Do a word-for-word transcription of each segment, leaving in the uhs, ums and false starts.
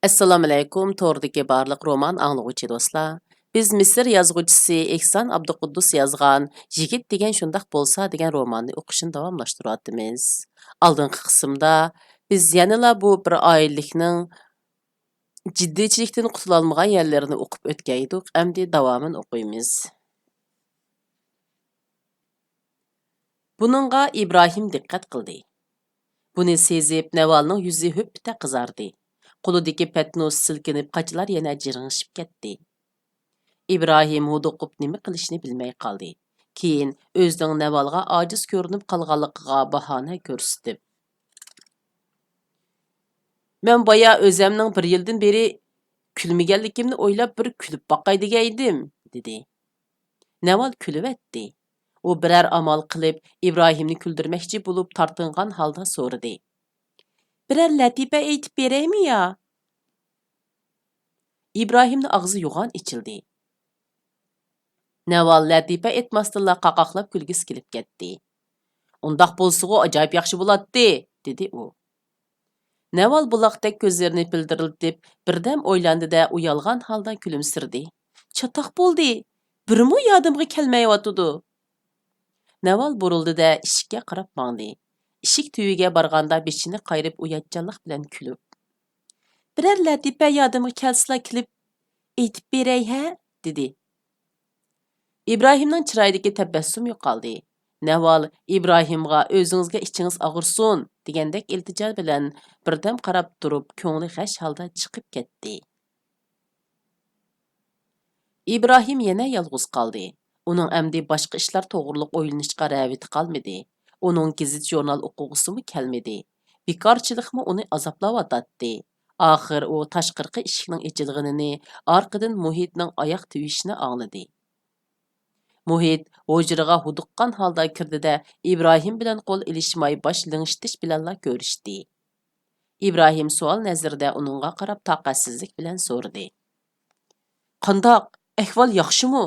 ئەسسالامۇئەلەيكۇم، توردىكى بارلىق رومان ئاڭلىغۇچى دوستلار. بىز مىسىر يازغۇچىسى ئېھسان ئابدۇقۇددۇس يازغان يىگىت دېگەن شۇنداق بولسا دېگەن روماننى ئوقۇشنى داۋاملاشتۇرۇۋاتىمىز. ئالدىنقى قىسىمدا بىز يەنىلا بۇ بىر ئائىلىلىكنىڭ جىددىيچىلىكتىن قۇتۇلالمىغان يەرلىرىنى ئوقۇپ ئۆتكەيدۇق، ئەمدى داۋامىنى ئوقۇيمىز. بۇنىڭغا ئىبراھىم دىققەت قىلدى. بۇنى سېزىپ، نەۋالنىڭ يۈزى ھۈپپىتە قىزاردى. قولىدىكى پەتنۇس سىلكىنىپ، قاچىلار يەنە جىرىڭشىپ كەتتى. ئىبراھىم ھودۇقۇپ نېمە قىلىشنى بىلمەي قالدى. كېيىن ئۆزىنىڭ نەۋالغا ئاجىز كۆرۈنۈپ قالغانلىقىغا باھانە كۆرسىتىپ، مەن بايا ئۆزەمنىڭ بىر يىلدىن بېرى كۈلمىگەنلىكىمنى ئويلاپ، بىر كۈلۈپ باقاي دېگەيدىم، دېدى. نەۋال كۈلۈۋەتتى. ئۇ بىرەر ئامال قىلىپ، ئىبراھىمنى كۈلدۈرمەكچى بولۇپ، تارتىنغان ھالدا سورىدى. بىرەر لەتىپە ئېيتىپ بېرەيمۇ يا؟ ئىبراھىمنىڭ ئاغزى يوغان ئېچىلدى. نەۋال لەتىپە ئېيتماستىنلا قاقاقلاپ كۈلگۈسى كېلىپ كەتتى. ئۇنداق بولسىغۇ ئاجايىپ ياخشى بولاتتى، دېدى ئۇ. نەۋال بۇلاقتەك كۆزلىرىنى پىلدىرلىتىپ، بىردەم ئويلاندى-دە، ئۇيالغان ھالدا كۈلۈمسىرىدى. چاتاق بولدى! بىرمۇ يادىمغا كەلمەيۋاتىدۇ. نەۋال بۇرۇلدى-دە، ئىشىككە قاراپ ماڭدى. ئىشىك تۈۋىگە بارغاندا بېشىنى قايرىپ، ئۇياتچانلىق بىلەن كۈلۈپ، بىرەر لەتىپە يادىمغا كەلسىلا كېلىپ ئېيتىپ بېرەي ھە، دېدى. ئىبراھىمنىڭ چىرايىدىكى تەبەسسۇم يوقالدى. نەۋال ئىبراھىمغا ئۆزىڭىزگە ئىچىڭىز ئاغرىسۇن دېگەندەك ئىلتىجا بىلەن بىردەم قاراپ تۇرۇپ، كۆڭلى غەش ھالدا چىقىپ كەتتى. ئىبراھىم يەنە يالغۇز قالدى. ئۇنىڭ ئەمدى باشقا ئىشلار توغرۇلۇق ئويلىنىشقا رەغبىتى قالمىدى. ئۇنىڭ گېزىت-ژۇرنال ئوقۇغۇسىمۇ كەلمىدى. بىكارچىلىقمۇ ئۇنى ئازابلاۋاتاتتى. ئاخىر ئۇ تاشقىرىقى ئىشىكنىڭ ئېچىلغىنىنى، ئارقىدىن مۇھىتنىڭ ئاياق تىۋىشىنى ئاڭلىدى. مۇھىت ھۇجرىغا ھودۇققان ھالدا كىردى-دە، ئىبراھىم بىلەن قول ئېلىشماي، باش لىڭشىتىش بىلەنلا كۆرۈشتى. ئىبراھىم سوئال نەزىرىدە ئۇنىڭغا قاراپ تاقەتسىزلىك بىلەن سورىدى. قانداق؟ ئەھۋال ياخشىمۇ؟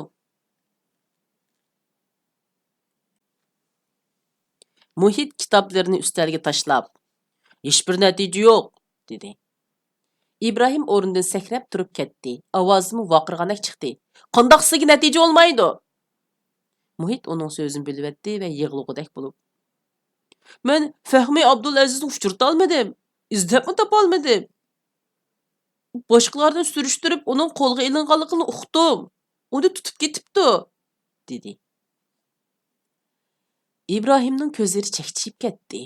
مۇھىت كىتابلىرىنى ئۈستەلگە تاشلاپ، ھېچبىر نەتىجە يوق، دېدى. ئىبراھىم ئورنىدىن سەكرەپ تۇرۇپ كەتتى. ئاۋازىمۇ ۋارقىرىغاندەك چىقتى. قانداق سىزگە نەتىجە بولمايدۇ؟ مۇھىت ئۇنىڭ سۆزىنى بۆلۈۋەتتى ۋە يىغلىغۇدەك بولۇپ، مەن فەھمى ئابدۇلئەزىزنى ئۇچرىتالمىدىم. ئىزدەپمۇ تاپالمىدىم. باشقىلاردىن سۈرۈشتۈرۈپ، ئۇنىڭ قولغا ئېلىنغانلىقىنى ئۇقتۇم. ئۇنى تۇتۇپ كېتىپتۇ، دېدى. ئىبراھىمنىڭ كۆزلىرى چەكچىيىپ كەتتى.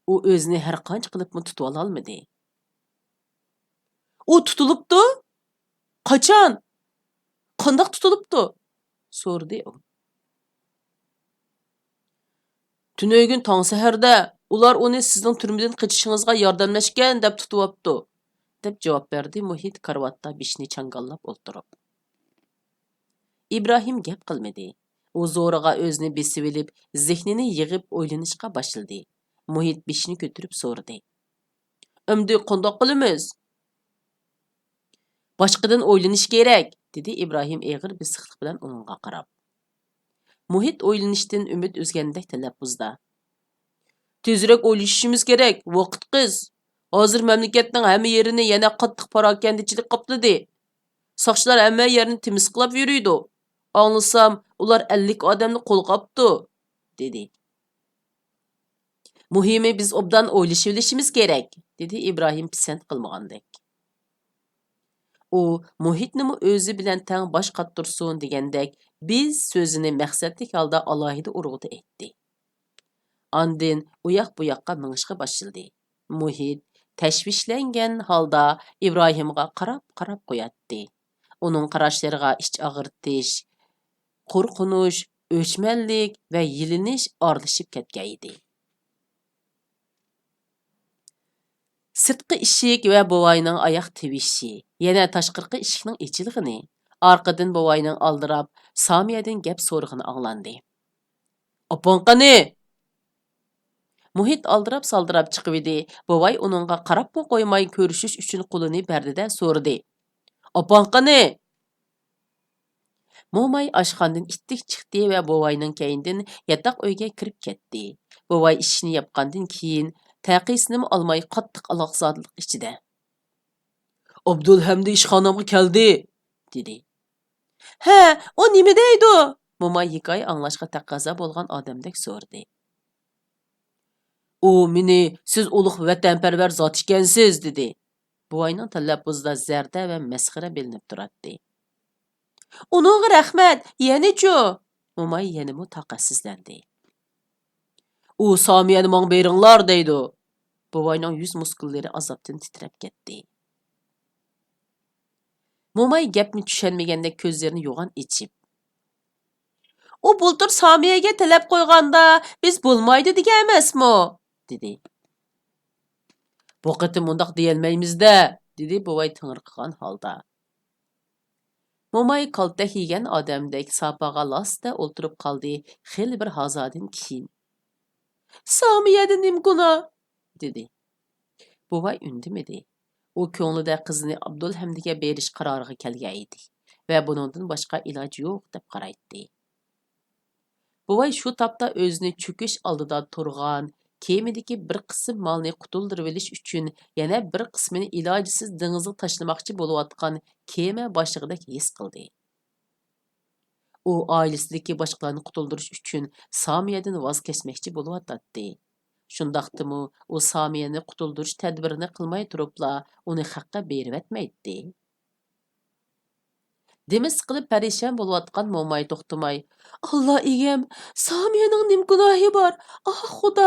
ئۇ ئۆزىنى ھەر قانچە قىلىپمۇ تۇتۇۋالالمىدى. ئۇ تۇتۇلۇپتۇ؟ قاچان؟ قانداق تۇتۇلۇپتۇ؟ سورىدى ئۇ. تۈنۈگۈن تاڭ سەھەردە ئۇلار ئۇنى سىزنىڭ تۈرمىدىن قېچىشىڭىزغا ياردەملەشكەن دەپ تۇتۇۋاپتۇ، دەپ جاۋاب بەردى مۇھىت كارىۋاتتا بېشىنى چاڭگاللاپ ئولتۇرۇپ. ئىبراھىم گەپ قىلمىدى. ئۇ زورىغا ئۆزىنى بېسىۋېلىپ، زېھنىنى يىغىپ ئويلىنىشقا باشلىدى. مۇھىت بېشىنى كۆتۈرۈپ سورىدى. ئەمدى قانداق قىلىمىز؟ باشقىدىن ئويلىنىش كېرەك، دېدى ئىبراھىم ئېغىر بېسىقلىق بىلەن ئۇنىڭغا قاراپ. مۇھىت ئويلىنىشتىن ئۈمىد ئۈزگەندەك تەلەپپۇزدا. تېزرەك ئويلىشىشىمىز كېرەك، ۋاقىت قىس. ھازىر مەملىكەتنىڭ ھەممە يېرىنى يەنە قاتتىق پاراكەندىچىلىك قاپلىدى. ساقچىلار ھەممە يەرنى تىمىسقىلاپ يۈرىدۇ. ئاڭلىسام، ئۇلار ئەللىك ئادەمنى قولغا ئاپتۇ، دېدى. مۇھىمى، بىز ئوبدان ئويلىشىۋېلىشىمىز كېرەك، دېدى ئىبراھىم پىسەنت قىلمىغاندەك. ئۇ مۇھىتنىمۇ ئۆزى بىلەن تەڭ باش قاتتۇرسۇن دېگەندەك، بىز سۆزىنى مەقسەتلىك ھالدا ئالاھىدە ئۇرغۇدا ئېيتتى. ئاندىن ئۇياق-بۇياققا مېڭىشقا باشلىدى. مۇھىت تەشۋىشلەنگەن ھالدا ئىبراھىمغا قاراپ-قاراپ قوياتتى. ئۇنىڭ قاراشلىرىغا ئىچ ئاغرىتىش، قورقۇنچ، ئۆچمەنلىك ۋە يېلىنىش ئارىلىشىپ كەتكەنىدى. سىرتقى ئىشىك ۋە بوۋاينىڭ ئاياق تىۋىشى، يەنە تاشقىرىقى ئىشىكنىڭ ئېچىلغىنى، ئارقىدىن بوۋاينىڭ ئالدىراپ سامىيەدىن گەپ سورىغىنى ئاڭلاندى. ئاپاڭ قېنى؟ مۇھىت ئالدىراپ-سالدىراپ چىقىۋىدى. بوۋاي ئۇنىڭغا قاراپمۇ قويماي، كۆرۈشۈش ئۈچۈن قولىنى بەردى-دە سورىدى. ئاپاڭ قېنى؟ موماي ئاشخانىدىن ئىتتىك چىقتى ۋە بوۋاينىڭ كەينىدىن ياتاق ئۆيگە كىرىپ كەتتى. بوۋاي ئىشىكنى ياپقاندىن كېيىن، تەقىسىنىمۇ ئالماي، قاتتىق ئالاقزادىلىق ئىچىدە. ئابدۇلھەمدى ئىشخانامغا كەلدى، دېدى. ھە، ئۇ نېمە دەيدۇ؟ موماي ھېكايە ئاڭلاشقا تەقەززا بولغان ئادەمدەك سورىدى. ئۇ مېنى، سىز ئۇلۇغ ۋەتەنپەرۋەر زات ئىكەنسىز، دېدى. بوۋاينىڭ تەلەپپۇزىدا زەردە ۋە مەسخىرە بىلىنىپ تۇراتتى. ئۇنىڭغا رەھمەت، يەنىچۇ؟ موماي يەنىمۇ تاقەتسىزلەندى. ئۇ سامىيەنى ماڭا بېرىڭلار دەيدۇ. بوۋاينىڭ يۈز مۇسكۇللىرى ئازابتىن تىترەپ كەتتى. موماي گەپنى چۈشەنمىگەندەك كۆزلىرىنى يوغان ئېچىپ، ئۇ بۇلتۇر سامىيەگە تەلەپ قويغاندا، بىز بولمايدۇ دېگەن ئەمەسمۇ؟ دېدى. بۇ قېتىم ئۇنداق دېيەلمەيمىز-دە، دېدى بوۋاي تېڭىرقىغان ھالدا. موماي كالتەك يېگەن ئادەمدەك ساپاغا لاسسىدە ئولتۇرۇپ قالدى، خېلى بىر ھازادىن كېيىن. سامىيەدە نېمە گۇناھ؟ دېدى. بوۋاي ئۈندىمىدى. ئۇ كۆڭلىدە قىزىنى ئابدۇلھەمدىگە بېرىش قارارىغا كەلگەن ئىدى ۋە بۇنىڭدىن باشقا ئىلاج يوق دەپ قارايتتى. بوۋاي شۇ تاپتا ئۆزىنى چۆكۈش ئالدىدا تۇرغان كېمىدىكى بىر قىسىم مالنى قۇتۇلدۇرۇۋېلىش ئۈچۈن يەنە بىر قىسمىنى ئىلاجسىز دېڭىزغا تاشلىماقچى بولۇۋاتقان كېمە باشلىقىدەك ھېس قىلدى. ئۇ ئائىلىسىدىكى باشقىلارنى قۇتۇلدۇرۇش ئۈچۈن سامىيەدىن ۋاز كەچمەكچى بولۇۋاتاتتى. شۇنداقتىمۇ ئۇ سامىيەنى قۇتۇلدۇرۇش تەدبىرىنى قىلماي تۇرۇپلا ئۇنى خەققە بېرىۋەتمەيتتى. دېمى سىقىلىپ پەرىشان بولۇۋاتقان موماي توختىماي، ئاللا ئىگەم، سامىيەنىڭ نېمە گۇناھى بار؟ ئاھ خۇدا،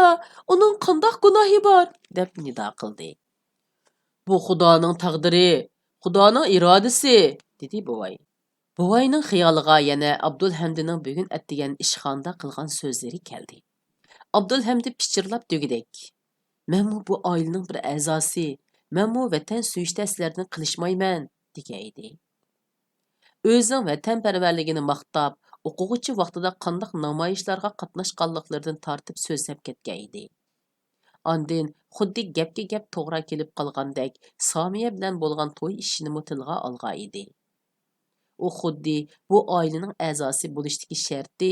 ئۇنىڭ قانداق گۇناھى بار؟ دەپ نىدا قىلدى. بۇ خۇدانىڭ تەقدىرى، خۇدانىڭ ئىرادىسى، دېدى بوۋاي. بوۋاينىڭ خىيالىغا يەنە ئابدۇلھەمدىنىڭ بۈگۈن ئەتىگەن ئىشخانىدا قىلغان سۆزلىرى كەلدى. ئابدۇلھەمدى پىچىرلاپ دېگۈدەك، مەنمۇ بۇ ئائىلىنىڭ بىر ئەزاسى، مەنمۇ ۋەتەن سۆيۈشتە سىلەردىن قېلىشمايمەن، دېگەن ئىدى. ئۆزىنىڭ ۋەتەنپەرۋەرلىكىنى ماختاپ، ئوقۇغۇچى ۋاقتىدا قانداق نامايىشلارغا قاتناشقانلىقلىرىدىن تارتىپ سۆزلەپ كەتكەن ئىدى. ئاندىن خۇددى گەپكە گەپ توغرا كېلىپ قالغاندەك سامىيە بىلەن بولغان توي ئىشىنىمۇ تىلغا ئالغان ئىدى. ئۇ خۇددى بۇ ئائىلىنىڭ ئەزاسى بولۇشتىكى شەرتى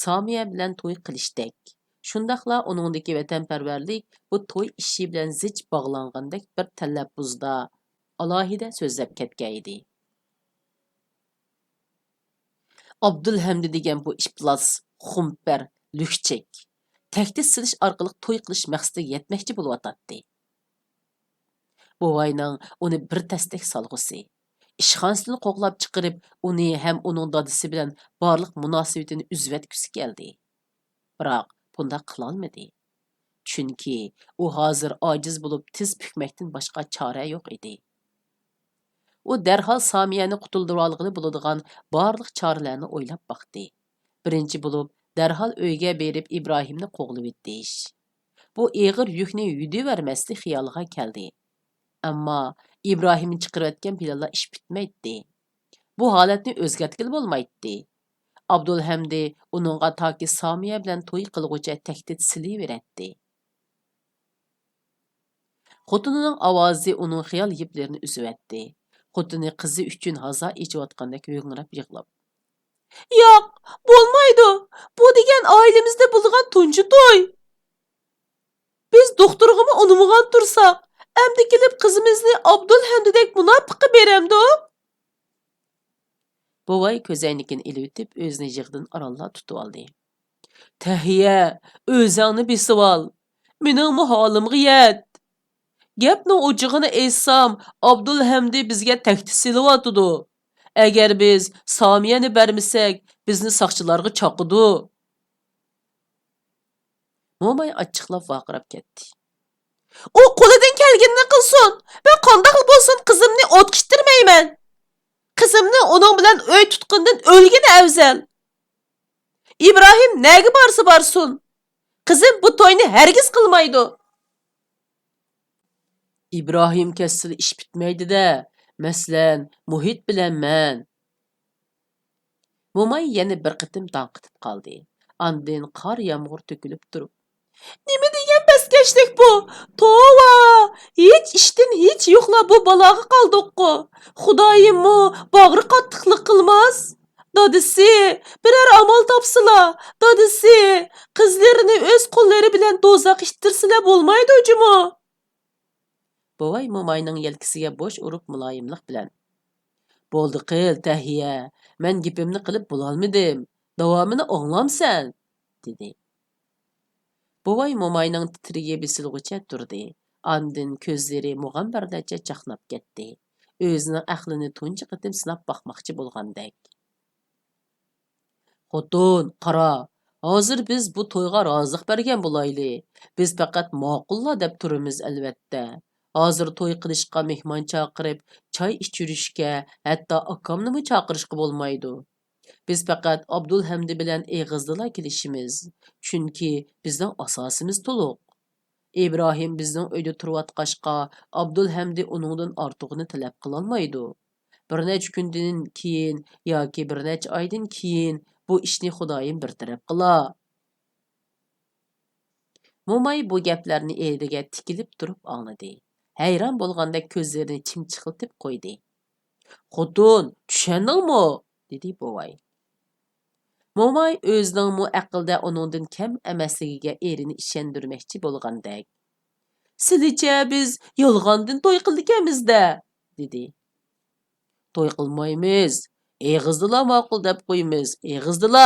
سامىيە بىلەن توي قىلىشتەك، شۇنداقلا ئۇنىڭدىكى ۋەتەنپەرۋەرلىك بۇ توي ئىشى بىلەن زىچ باغلانغاندەك بىر تەلەپپۇزدا ئالاھىدە سۆزلەپ كەتكەن ئىدى. ئابدۇلھەمدى دېگەن بۇ ئىپلاس، خۇمپەر، لۈكچەك، تەھدىت سېلىش ئارقىلىق توي قىلىش مەقسىتىگە يەتمەكچى بولۇۋاتاتتى. بوۋاينىڭ ئۇنى بىر تەستەك سالغۇسى، ئىشخانىسىدىن قوغلاپ چىقىرىپ، ئۇنى ھەم ئۇنىڭ دادىسى بىلەن بارلىق مۇناسىۋىتىنى ئۈزۈۋەتكۈسى كەلدى. بىراق بۇنداق قىلالمىدى. چۈنكى ئۇ ھازىر ئاجىز بولۇپ تىز پۈكمەكتىن باشقا چارە يوق ئىدى. ئۇ دەرھال سامىيەنى قۇتۇلدۇرۇۋالغىلى بولىدىغان بارلىق چارىلەرنى ئويلاپ باقتى. بىرىنچى بولۇپ، دەرھال ئۆيگە بېرىپ ئىبراھىمنى قوغلىۋېتىش. بۇ ئېغىر يۈكنى يۈدۈۋەرمەسلىك خىيالىغا كەلدى. ئەمما ئىبراھىمنى چىقىرىۋەتكەن بىلەنلا ئىش پۈتمەيتتى. بۇ ھالەتنى ئۆزگەرتكىلى بولمايتتى. ئابدۇلھەمدى ئۇنىڭغا تاكى سامىيە بىلەن توي قىلغۇچە تەھدىت سېلىۋېرەتتى. خوتۇنىنىڭ ئاۋازى ئۇنىڭ خىيال يىپلىرىنى ئۈزۈۋەتتى. خوتۇنى قىزى ئۈچۈن ھازا ئېچىۋاتقاندەك ھۆڭرەپ يىغلاپ، ياق، بولمايدۇ. بۇ دېگەن ئائىلىمىزدە بولىدىغان تۇنجى توي. بىز دوختۇرغىمۇ ئۇنىمىغان تۇرساق، ئەمدى كېلىپ قىزىمىزنى ئابدۇلھەمدىدەك مۇناپىققا بېرەمدۇ؟ بوۋاي كۆزەينىكىنى ئېلىۋېتىپ، ئۆزىنى يىغىدىن ئارانلا تۇتۇۋالدى. تەھىيە، ئۆزەڭنى بېسىۋال. مېنىڭمۇ ھالىمغا يەت. گەپنىڭ ئوچۇقىنى ئېيتسام، ئابدۇلھەمدى بىزگە تەھدىت سېلىۋاتىدۇ. ئەگەر بىز سامىيەنى بەرمىسەك، بىزنى ساقچىلارغا چاقىدۇ. موماي ئاچچىقلاپ ۋارقىراپ كەتتى. ئۇ قولىدىن كەلگىنىنى قىلسۇن. مەن قانداقلا بولسۇن قىزىمنى ئوتقا ئىتتۈرمەيمەن. قىزىمنى ئۇنىڭ بىلەن ئۆي تۇتقىنىدىن ئۆلگىنى ئەۋزەل. ئىبراھىم نەگە بارسا بارسۇن. قىزىم بۇ توينى ھەرگىز قىلمايدۇ. ئىبراھىم كەتسىلا ئىش پۈتمەيدۇ-دە، مەسىلەن، مۇھىت بىلەن مەن. موماي يەنە بىر قېتىم داڭقىتىپ قالدى. ئاندىن قار يامغۇر تۆكۈلۈپ تۇرۇپ، نېمە دېگەن پەسكەشلىك بۇ؟ توۋا! ھېچ ئىشتىن ھېچ يوقلا بۇ بالاغا قالدۇققۇ. خۇدايىممۇ باغرى قاتتىقلىق قىلماس. دادىسى، بىرەر ئامال تاپسىلا، دادىسى، قىزلىرىنى ئۆز قوللىرى بىلەن دوزاخقا ئىتتۈرسىلە بولمايدۇ جۇمۇ؟ بوۋاي موماينىڭ يەلكىسىگە بوش ئۇرۇپ مۇلايىملىق بىلەن، بولدى قىل، تەھىيە، مەن گېپىمنى قىلىپ بولالمىدىم، داۋامىنى ئاڭلامسەن؟ دېدى. بوۋاي موماينىڭ تىترىكى بېسىلغۇچە تۇردى. ئاندىن كۆزلىرى مۇغەمبەردەكچە چاقناپ كەتتى. ئۆزىنىڭ ئەقلىنى تۇنجى قېتىم سىناپ باقماقچى بولغاندەك. خوتۇن، قارا، ھازىر بىز بۇ تويغا رازىلىق بەرگەن بولايلى. بىز پەقەت ماقۇللا دەپ تۇرىمىز، ئەلۋەتتە. ھازىر توي قىلىشقا مېھمان چاقىرىپ، چاي ئىچۈرۈشكە، ھەتتا ئاكامنىمۇ چاقىرىشقا بولمايدۇ. بىز پەقەت ئابدۇلھەمدى بىلەن ئېغىزدىلا كېلىشىمىز، چۈنكى بىزنىڭ ئاساسىمىز تولۇق. ئىبراھىم بىزنىڭ ئۆيدە تۇرۇۋاتقاچقا، ئابدۇلھەمدى ئۇنىڭدىن ئارتۇقىنى تەلەپ قىلالمايدۇ. بىر نەچچە كۈندىن كېيىن ياكى بىر نەچچە ئايدىن كېيىن بۇ ئىشنى خۇدايىم بىر تەرەپ قىلا. موماي بۇ گەپلەرنى ئېرىگە تىكىلىپ تۇرۇپ ئاڭلىدى. ھەيران بولغاندەك كۆزلىرىنى چىمچىقلىتىپ قويدى. خوتۇن، چۈشەندىڭمۇ؟ دېدى بوۋاي. موماي ئۆزىنىڭمۇ ئەقلىدە ئۇنىڭدىن كەم ئەمەسلىكىگە ئېرىنى ئىشەندۈرمەكچى بولغاندەك. سىلىچە بىز يالغاندىن توي قىلىدىكەنمىز-دە، دېدى. توي قىلمايمىز، ئېغىزدىلا ماقۇل دەپ قويىمىز، ئېغىزدىلا.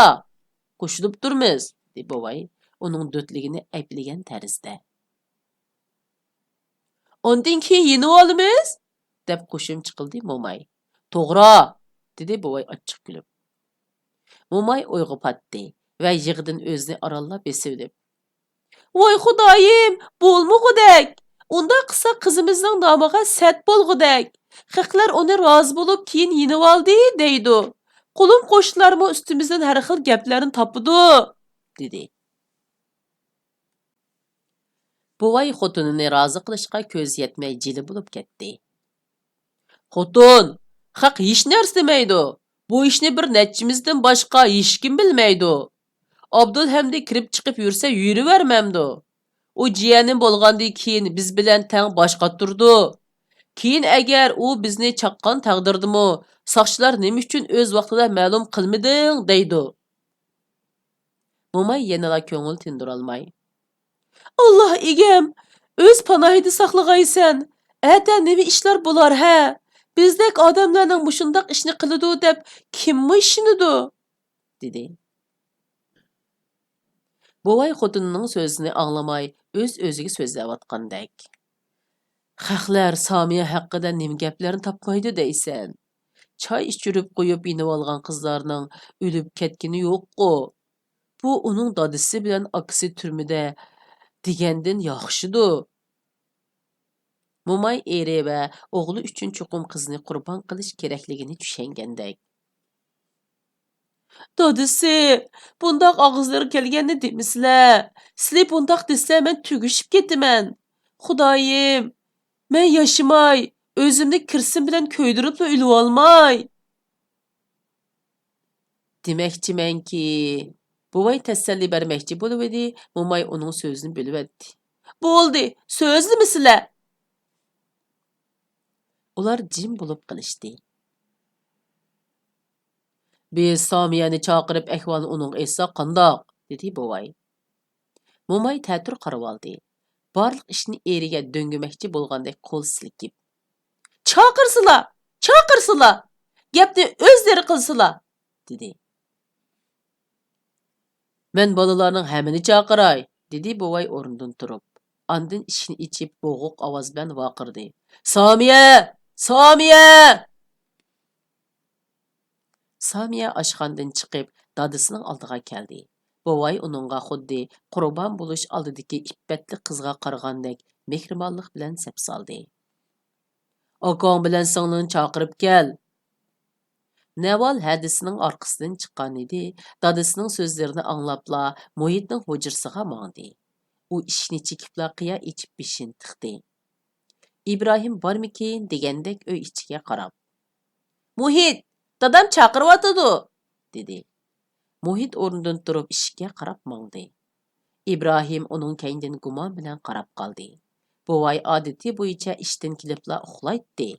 قوشۇلۇپ تۇرىمىز، دېدى بوۋاي ئۇنىڭ دۆتلۈكىنى ئەيىبلىگەن تەرزدە. ئاندىن كېيىن يېنىۋالىمىز، دەپ قوشۇمچە قىلدى موماي. توغرا، دېدى بوۋاي ئاچچىق كۈلۈپ. موماي ئويغا پاتتى ۋە يىغىدىن ئۆزىنى ئارانلا بېسىۋېلىپ، ۋاي خۇدايىم، بولمىغۇدەك! ئۇنداق قىلسا قىزىمىزنىڭ نامىغا سەت بولغۇدەك! خەقلەر ئۇنى رازى بولۇپ كېيىن يېنىۋالدى دەيدۇ. قولۇم قوشنىلارمۇ ئۈستىمىزدىن ھەر خىل گەپلەرنى تاپىدۇ، دېدى. بوۋاي خوتۇنىنى رازى قىلىشقا كۆزى يەتمەي جىلە بولۇپ كەتتى. خوتۇن، خەق ھېچ نەرسە دېمەيدۇ. بۇ ئىشنى بىر نەچچىمىزدىن باشقا ھېچكىم بىلمەيدۇ. ئابدۇلھەمدى كىرىپ چىقىپ يۈرسە يۈرۈۋەرمەمدۇ؟ ئۇ جىيەنىم بولغاندىن كېيىن بىز بىلەن تەڭ باش قاتۇرىدۇ. كېيىن ئەگەر ئۇ بىزنى چاققان تەقدىردىمۇ، ساقچىلار نېمە ئۈچۈن ئۆز ۋاقتىدا مەلۇم قىلمىدىڭ دەيدۇ. موماي يەنىلا كۆڭۈل تىندۇرالماي، ئاللا ئىگەم، ئۆز پاناھىدا ساقلىغايسەن. ئەتە نېمە ئىشلار بولار ھە؟ بىزدەك ئادەملەرنىڭ مۇشۇنداق ئىشنى قىلىدۇ دەپ كىممۇ ئىشىنىدۇ؟ دېدى. بوۋاي خوتۇنىنىڭ سۆزىنى ئاڭلىماي، ئۆز-ئۆزىگە سۆزلەۋاتقاندەك. خەقلەر سامىيە ھەققىدە نېمە گەپلەرنى تاپمايدۇ دەيسەن؟ چاي ئىچۈرۈپ قويۇپ يېنىۋالغان قىزلارنىڭ ئۆلۈپ كەتكىنى يوققۇ. بۇ ئۇنىڭ دادىسى بىلەن ئاكىسى تۈرمىدە دېگەندىن ياخشىدۇ. موماي ئېرى ۋە ئوغلى ئۈچۈن چوقۇم قىزنى قۇربان قىلىش كېرەكلىكىنى چۈشەنگەندەك. دادىسى، بۇنداق ئاغزىلىرى كەلگەننى دېمىسىلە. سىلى بۇنداق دېسە مەن تۈگىشىپ كېتىمەن. خۇدايىم، مەن ياشىماي، ئۆزۈمنى كىرسىن بىلەن كۆيدۈرۈپلا ئۆلۈۋالماي. دېمەكچىمەنكى، بوۋاي تەسەللى بەرمەكچى بولۇۋىدى، موماي ئۇنىڭ سۆزىنى بۆلۈۋەتتى. بولدى، سۆزلىمىسىلە! ئۇلار جىم بولۇپ قېلىشتى. بىز سامىيەنى چاقىرىپ ئەھۋالنى ئۇنىڭغا ئېيتساق قانداق؟ دېدى بوۋاي. موماي تەتۈر قارىۋالدى. بارلىق ئىشنى ئېرىگە دۆڭگىمەكچى بولغاندەك قول سىلكىپ. چاقىرسىلا! چاقىرسىلا! گەپنى ئۆزلىرى قىلسىلا! دېدى. مەن بالىلارنىڭ ھەممىنى چاقىراي! دېدى بوۋاي ئورنىدىن تۇرۇپ. ئاندىن ئىشىكنى ئېچىپ بوغۇق ئاۋاز بىلەن ۋارقىرىدى. سامىيە! سامىيە! سامىيە ئاشخانىدىن چىقىپ، دادىسىنىڭ ئالدىغا كەلدى. بوۋاي ئۇنىڭغا خۇددى قۇربان بولۇش ئالدىدىكى ئىپپەتلىك قىزغا قارىغاندەك مېھرىبانلىق بىلەن سەپسالدى. ئاكاڭ بىلەن سىڭلىڭنى چاقىرىپ كەل! نەۋال ھەدىسىنىڭ ئارقىسىدىن چىققانىدى، دادىسىنىڭ سۆزلىرىنى ئاڭلاپلا مۇھىتنىڭ ھۇجرىسىغا ماڭدى. ئۇ ئىشىكنى چېكىپلا قىيا ئېچىپ بېشىنى تىقتى. ئىبراھىم بارمىكىن دېگەندەك ئۆي ئىچىگە قاراپ. مۇھىت، دادام چاقىرىۋاتىدۇ، دېدى. مۇھىت ئورنىدىن تۇرۇپ ئىشىككە قاراپ ماڭدى. ئىبراھىم ئۇنىڭ كەينىدىن گۇمان بىلەن قاراپ قالدى. بوۋاي ئادىتى بويىچە ئىشتىن كېلىپلا ئۇخلايتتى.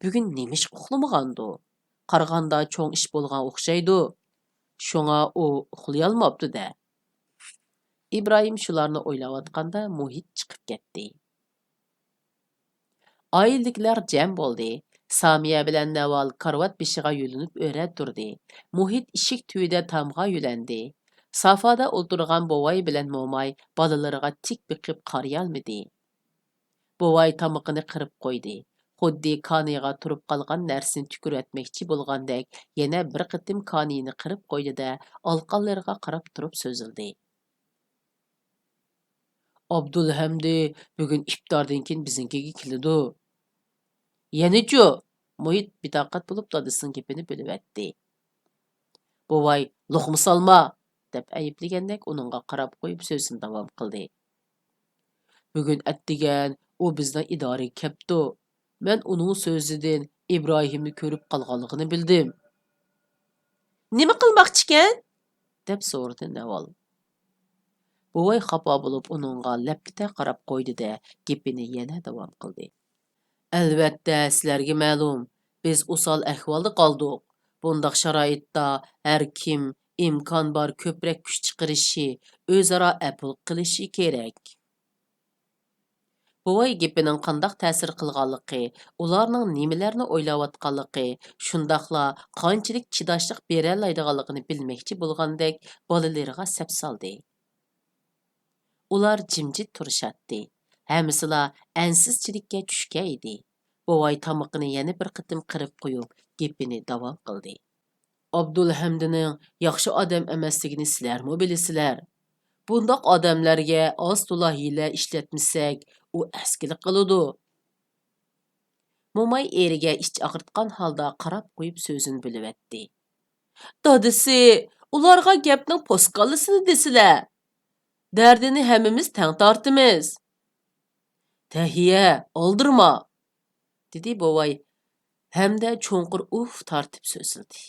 بۈگۈن نېمىشقا ئۇخلىمىغاندۇ؟ قارىغاندا چوڭ ئىش بولغان ئوخشايدۇ. شۇڭا ئۇ ئۇخلىيالماپتۇ-دە. ئىبراھىم شۇلارنى ئويلاۋاتقاندا مۇھىت چىقىپ كەتتى. ئائىلىدىكىلەر جەم بولدى. سامىيە بىلەن نەۋال كارىۋات بېشىغا يۆلىنىپ ئۆرە تۇردى. مۇھىت ئىشىك تۈۋىدە تامغا يۆلەندى. سافادا ئولتۇرغان بوۋاي بىلەن موماي بالىلىرىغا تىك بېقىپ قارىيالمىدى. بوۋاي تامىقىنى قىرىپ قويدى. خۇددى كانىيىغا تۇرۇپ قالغان نەرسىنى تۈكۈرۈۋەتمەكچى بولغاندەك يەنە بىر قېتىم كانىيىنى قىرىپ قويدى-دە، ئالىقانلىرىغا قاراپ تۇرۇپ سۆزلىدى. ئابدۇلھەمدى بۈگۈن ئىپتاردىن كېيىن بىزنىڭكىگە كېلىدۇ. يەنىچۇ؟ مۇھىت بىتاقەت بولۇپ دادىسىنىڭ گېپىنى بۆلۈۋەتتى. بوۋاي، لوقما سالما! دەپ ئەيىبلىگەندەك ئۇنىڭغا قاراپ قويۇپ سۆزىنى داۋام قىلدى. بۈگۈن ئەتىگەن ئۇ بىزنىڭ ئىدارىگە كەپتۇ. مەن ئۇنىڭ سۆزىدىن ئىبراھىمنى كۆرۈپ قالغانلىقىنى بىلدىم. نېمە قىلماقچىكەن؟ دەپ سورىدى نەۋال. بوۋاي خاپا بولۇپ ئۇنىڭغا لەپپىدە قاراپ قويدى-دە، گېپىنى يەنە داۋام قىلدى. ئەلۋەتتە، سىلەرگە مەلۇم، بىز ئوسال ئەھۋالدا قالدۇق. بۇنداق شارائىتتا ھەر كىم ئىمكان بار كۆپرەك كۈچ چىقىرىشى، ئۆزئارا ئەپۇ قىلىشى كېرەك. بوۋاي گېپىنىڭ قانداق تەسىر قىلغانلىقى، ئۇلارنىڭ نېمىلەرنى ئويلاۋاتقانلىقى، شۇنداقلا قانچىلىك چىداشلىق بېرەلەيدىغانلىقىنى بىلمەكچى بولغاندەك بالىلىرىغا سەپ سالدى. ئۇلار جىمجىت تۇرۇشاتتى. ھەممىسىلا ئەنسىزچىلىككە چۈشكەن ئىدى. بوۋاي تامىقىنى يەنە بىر قېتىم قىرىپ قويۇپ، گېپىنى داۋام قىلدى. ئابدۇلھەمدىنىڭ ياخشى ئادەم ئەمەسلىكىنى سىلەرمۇ بىلىسىلەر. بۇنداق ئادەملەرگە ئاز-تولا ھىيلە ئىشلەتمىسەك، ئۇ ئەسكىلىك قىلىدۇ. موماي ئېرىگە ئىچ ئاغرىتقان ھالدا قاراپ قويۇپ سۆزىنى بۆلۈۋەتتى. دادىسى، ئۇلارغا گەپنىڭ پوسكاللىسىنى دېسىلە. دەردىنى ھەممىمىز تەڭ تارتىمىز. تەھىيە، ئالدىرىما! دېدى بوۋاي ھەمدە چوڭقۇر ئۇھ تارتىپ سۆزلىدى.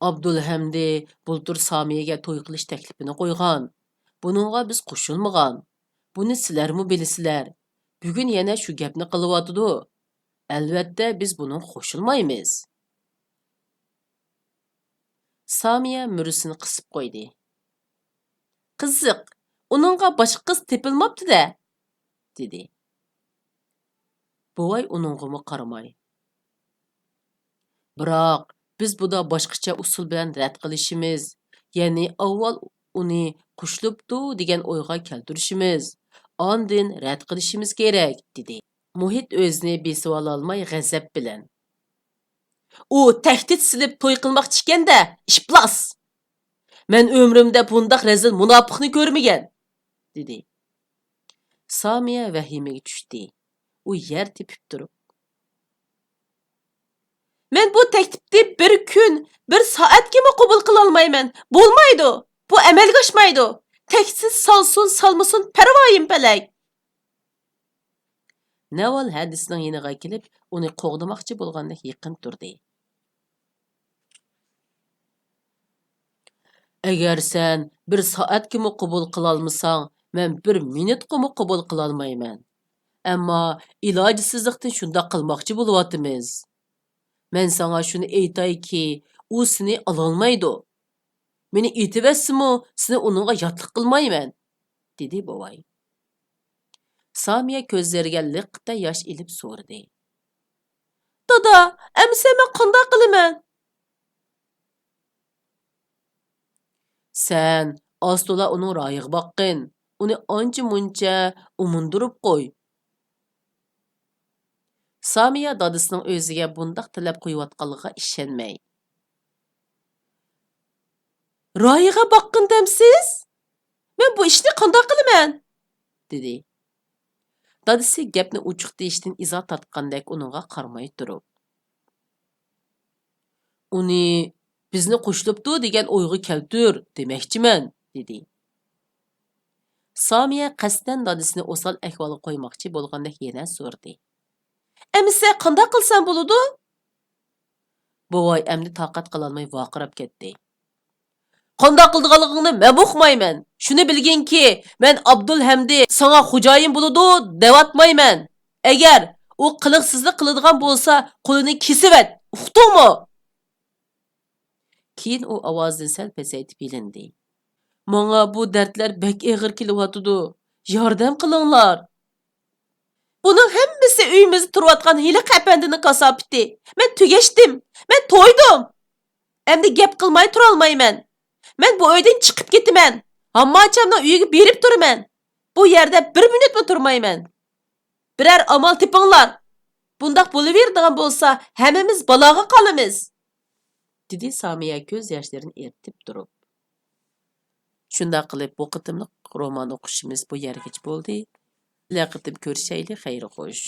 ئابدۇلھەمدى بۇلتۇر سامىيەگە توي قىلىش تەكلىپىنى قويغان. بۇنىڭغا بىز قوشۇلمىغان. بۇنى سىلەرمۇ بىلىسىلەر. بۈگۈن يەنە شۇ گەپنى قىلىۋاتىدۇ. ئەلۋەتتە، بىز بۇنىڭغا قوشۇلمايمىز. سامىيە مۈرىسىنى قىسىپ قويدى. قىزىق، ئۇنىڭغا باشقا قىز تېپىلماپتۇ-دە، دېدى. بوۋاي ئۇنىڭغىمۇ قارىماي. بىراق، بىز بۇدا باشقىچە ئۇسۇل بىلەن رەت قىلىشىمىز، يەنى ئاۋۋال ئۇنى قوشۇلۇپتۇ دېگەن ئويغا كەلتۈرۈشىمىز، ئاندىن رەت قىلىشىمىز كېرەك، دېدى. مۇھىت ئۆزىنى بېسىۋالالماي غەزەپ بىلەن. ئۇ تەھدىت سېلىپ توي قىلماقچى ئىكەن-دە، ئىپلاس! مەن ئۆمرۈمدە بۇنداق رەزىل مۇناپىقنى كۆرمىگەن، دېدى. سامىيە ۋەھىمىگە چۈشتى. ئۇ يەر تېپىپ تۇرۇپ. مەن بۇ تەكلىپنى بىر كۈن، بىر سائەتكىمۇ قوبۇل قىلالمايمەن. بولمايدۇ. بۇ ئەمەلگە ئاشمايدۇ. تەكلىپ سالسۇن، سالمىسۇن، پەرۋايىم پەلەك. نەۋال ھەدىسىنىڭ يېنىغا كېلىپ، ئۇنى قوغدىماقچى بولغاندەك يېقىن تۇردى. ئەگەر سەن بىر سائەتكىمۇ قوبۇل قىلالمىساڭ، مەن بىر مىنۇتقىمۇ قوبۇل قىلالمايمەن. ئەمما ئىلاجسىزلىقتىن شۇنداق قىلماقچى بولۇۋاتىمىز. مەن ساڭا شۇنى ئېيتايكى، ئۇ سېنى ئالالمايدۇ. مېنى ئېتىۋەتسىمۇ، سېنى ئۇنىڭغا ياتلىق قىلمايمەن، دېدى بوۋاي. سامىيە كۆزلىرىگە لىققىدە ياش ئېلىپ سورىدى. دادا، ئەمىسە مەن قانداق قىلىمەن؟ سەن ئاز-تولا ئۇنىڭ رايىغا باققىن، ئۇنى ئانچە-مۇنچە ئۇمۇندۇرۇپ قوي. سامىيە دادىسىنىڭ ئۆزىگە بۇنداق تەلەپ قويۇۋاتقانلىقىغا ئىشەنمەي. رايىغا باققىن دەمسىز؟ مەن بۇ ئىشنى قانداق قىلىمەن؟ دېدى. دادىسى گەپنى ئوچۇق دېيىشتىن ئىزا تارتقاندەك ئۇنىڭغا قارىماي تۇرۇپ. ئۇنى بىزنى قوشۇلۇپتۇ دېگەن ئويغا كەلتۈر دېمەكچىمەن، دېدى. سامىيە قەستەن دادىسىنى ئوسال ئەھۋالغا قويماقچى بولغاندەك يەنە سورىدى. ئەمىسە قانداق قىلسام بولىدۇ؟ بوۋاي ئەمدى تاقەت قىلالماي ۋارقىراپ كەتتى. قانداق قىلىدىغانلىقىڭنى مەنمۇ ئۇقمايمەن. شۇنى بىلگىنكى، مەن ئابدۇلھەمدى ساڭا خوجايىن بولىدۇ دەۋاتمايمەن. ئەگەر ئۇ قىلىقسىزلىق قىلىدىغان بولسا، قولىنى كېسىۋەت، ئۇقتۇڭمۇ؟ كېيىن ئۇ ئاۋازىنى سەل پەسەيتىپ يېلىندى. ماڭا بۇ دەردلەر بەك ئېغىر كېلىۋاتىدۇ. ياردەم قىلىڭلار! بۇنىڭ ھەممىسى ئۆيىمىزدە تۇرۇۋاتقان ھېلىقى ئەپەندىنىڭ كاساپىتى. مەن تۈگەشتىم. مەن تويدۇم. ئەمدى گەپ قىلماي تۇرالمايمەن. مەن بۇ ئۆيدىن چىقىپ كېتىمەن. ھامماچامنىڭ ئۆيىگە بېرىپ تۇرىمەن. بۇ يەردە بىر مىنۇتمۇ تۇرمايمەن. بىرەر ئامال تېپىڭلار. بۇنداق بولۇۋېرىدىغان بولسا، ھەممىمىز بالاغا قالىمىز، دېدى سامىيە كۆز ياشلىرىنى ئېرتىپ تۇرۇپ. شۇنداق قىلىپ، بۇ قېتىملىق رومان ئوقۇشىمىز بۇ يەرگىچە بولدى. كېلەر قېتىم كۆرۈشەيلى، خەير خوش.